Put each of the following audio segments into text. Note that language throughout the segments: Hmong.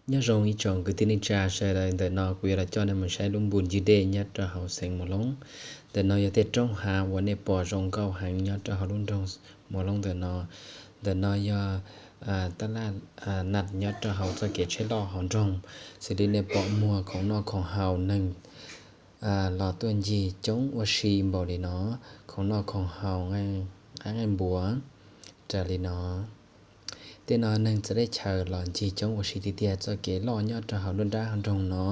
Nyob zoo ib tsoom kwv tij neej tsa sawv daws, ntawm no kuv yuav los coj nej mus saib lub npus ncig dej nyob rau hauv xeev Mus Loob. Ntawm no yog tej roob hav uas nej pom zoo nkauj heev nyob rau hauv lub nroog Mus Loob ntawm no. Ntawm no yog tab laj naj nyob rau hauv txoj kev tsheb loj hauv nroog, xws li nej pom muag khoom noj khoom haus neeg los tuaj ncig coob ua si npaum li no, khoom noj khoom haus nqaij nqaij npuas raws li no. Tej no neeg txawv teb chaws los ncig coob ua si tiag tiag. Txoj kev loj nyob rau hauv nruab nrab hauv nroog no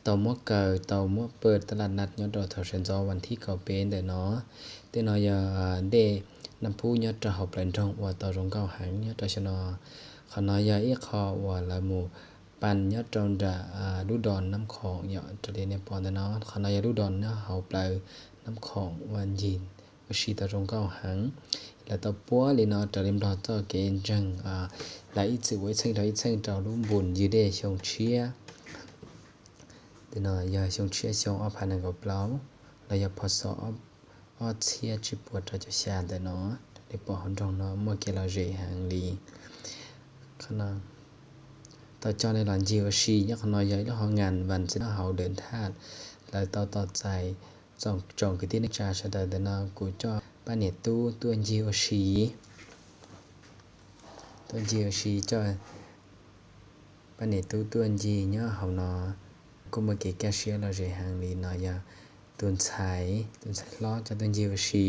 tau muab kaw tau muab pw tab laj naj nyob rau thaum sawv ntxov vas thib kaum peb ntawm no. Tej no yog dej Naj Phub nyob rau hauv plawv nroog uas tau zoo nkauj heev nyob rau xyoo no. Qhov no yog ib qho uas lawv mus pab nyob rau nram lub dos Nab Khoom yom, raws li nej pom ntawm no. Qhov no yog lub dos nyob hauv plawv Nab Khoom uas ncig ua si tau zoo nkauj heev. Lawv tau puab li no raws li Nplog txoj kev ntseeg, lawv ib txwm ua ib txheej rau ib txheej rau lub npus ncig dej xyoo tshiab. Ntawm no yog xyoo tshiab xyoo ob phav nees nkaum plaub los yog P S O ob txhiab tsib puas rau caum xya ntawm no. Raws li pom hauv nroog no muaj kev lom zem heev li. Tau coj nej los ncig ua si nyob qhov no yog ib lub hauv ngas vas txiv nyob hauv Dawm Thaj. Lawv tau tos txais tsoom kwv tij neej tsa sawv daws. Ntawm no kuv coj pab niam tub tuaj ncig ua si, tuaj ncig ua si coj pab niam tub tuaj ncig nyob hauv no. Kuj muaj kev kaj siab lom zem heev li. No yog tus ntxhais, tus ntxhais hlob coj tuaj ncig ua si.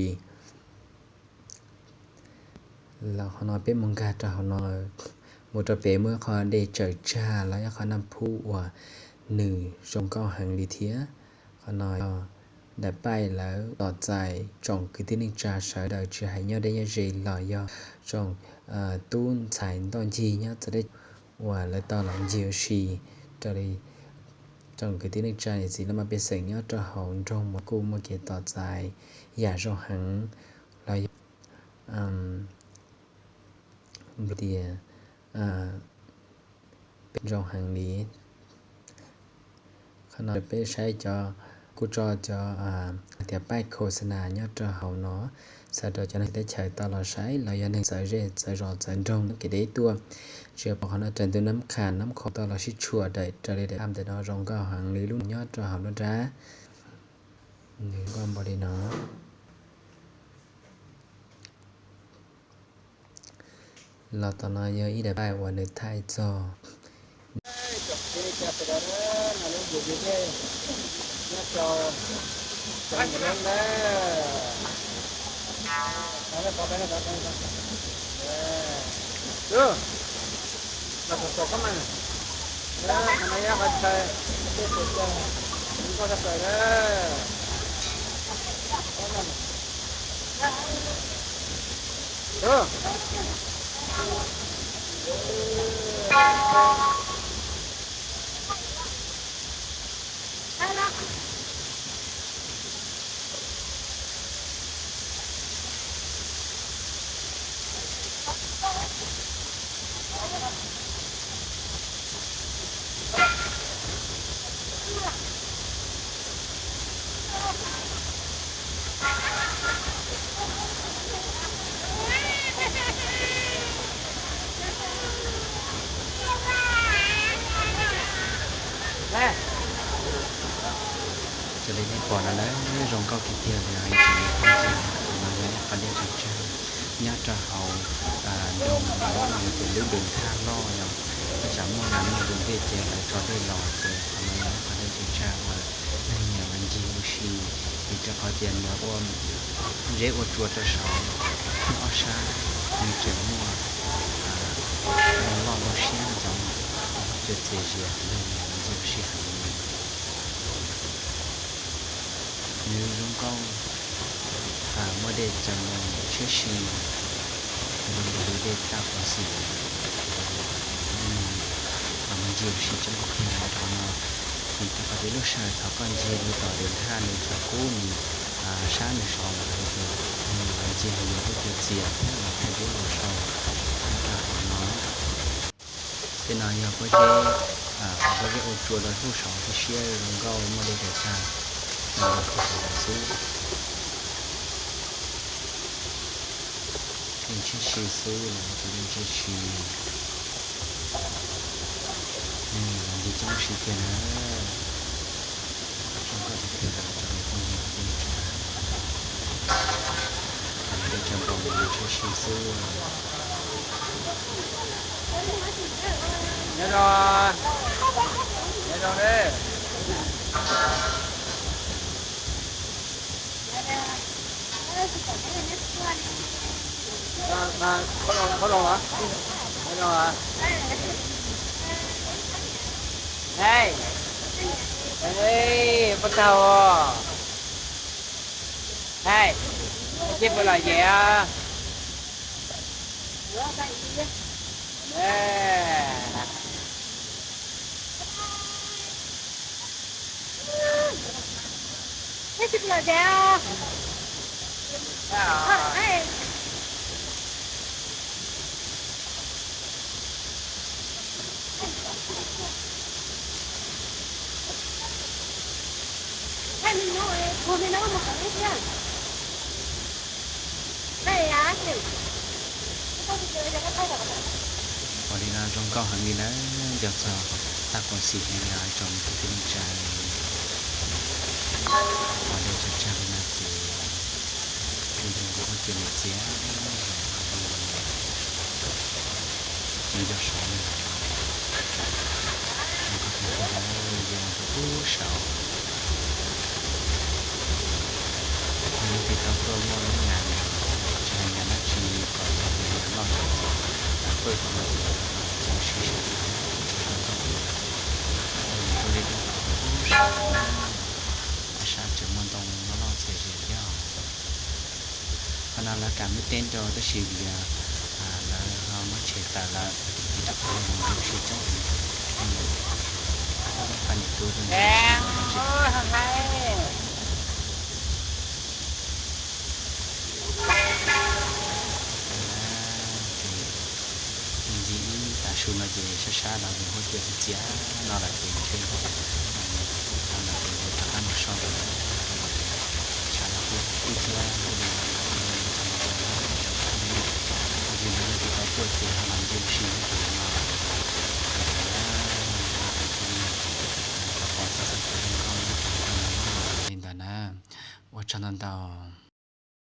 Los qhov no peb mus nkag rau hauv no, mus rau pem muaj ib qho dej tsaws tsag los yog qhov Naj Phub uas nws zoo nkauj heev li thiab. Qhov no yog daim paij lawv tos txais tsoom kwv tij neej tsa sawv daws tsis hais nyob deb nyob ze los yog tsoom tub ntxhais ntoj ncig nyob txawv deb uas lawv tau los ncig ua si. Raws li tsoom kwv tij neej tsa niam txiv laj mej pej xeem nyob rau hauv nroog mas kuj muaj kev tos txais yam zoo heev los yog tias peb zoo heev li. Qhov no peb saib cov, kuj tso cov hais tias paij khos xa nas nyob rau hauv no, xa rau cov neeg teb chaws tau los saib los yog neeg txawv zej txawv zos txawv nroog kev deb tuaj. Tsis pom qhov no raws ntu Nab Kham Nab Khoom tau los sib tshuam daim raws li daim paj ntawm no zoo nkauj heev li lub nyob rau hauv lub nrab. Nws nkauj npaum li no. Los tom no yog ib daim paij uas nws thaij txog Raws li nej pom no na, zoo nkauj tiag tiag li os ib tsoom phooj ywg. Qhov no yog ib qho dej tsaws tsag nyob rau hauv nroog Mus Loob, yog tias lub Dawm Thaj loj yog, tej zaum muaj nas muaj dua ntej ces lawv tso dej los ces qhov no yog ib qho dej tsaws tsag uas neeg nyiam los ncig ua si, vim rau qhov tias nws ua zeb ua tsua rau saud, ob sab nws tseem muaj ntoo loj ntoo siab ntxoov cua txias zias, neeg nyiam los ncig ua si heev li. Nws zoo nkauj, muaj dej tsaws mus tshiab si, zoo nkaus li dej thaj Phoos Xwm. Mus ncig ua si coob kawg kiag li qhov no, vim rau qhov tias lub sij hawm thaum koj ncig li tom Dawm Thaj nws thaum kub nws sab nws sov lawm ces nws los ncig hais yus lub cua txias thiab los thaij duab los sau nyob rau qhov no. Tej no yog pob zeb, pob zeb ua tsua rau hauv saud, siab siab zoo nkauj muaj dej tsaws tsag, rau saud xwb. Dej ntshiab si xwb los tus dej ntshiab si. Nws Zoo siab tiag na, zoo nkauj tiag tiag cov me phooj ywg kwv tij neej tsa, yog dej cog npoo tshwm sim xwb. Nyob zoo, nyob zoo. Hei, puas tau? Hei, cia puas lom zem os? Ua li no zoo nkauj heev li na, nco txog tag kuas xim heev li os tsoom me kwv tij neej tsa. Ua dej tsag tsag li no ces ib hnub nkaus huab cua ntxiv, zoo nkaus li tsis nco saud li lawm. Zoo nkauj tiag tiag na, yog tus ub saud. Yog leej twg tau tuaj muaj lub nas, tsis hais nas dab tsi kom yog tus nas loj saud ces tuaj tom no ces cia ua si saib, zoo nkauj tiag. Mus rau dej dub kom ub saud na, ab sab tseem muaj ntoo loj loj txias zias thiab os. Qhov no lawv kam muab teb rau tab sis vim lawv ho muab tshem tawm lawm, ces rau qhov no mus ua si coob heev. Pab niam tub tuaj ntsia ua si no ces ces ntxiv ib tav su no ces sab sab los nws huab cua txias txias no lawm ces ntshe thaum no ces ntshe rov qab mus so lawm, rau qhov tias tshav los kuj ib thiab thiaj li los lawm. Ua li no txog no rau na, tsoom kwv tij neej tsa, ntxiv no leej twg tau tuaj ces ho los ntsia ua si nyob rau hauv no. Li ntawd na, kwv tij, thov pom txog txoj kev zoo nkauj nyob rau hauv no na, li ntawd na, ua tsaug ntau ntau.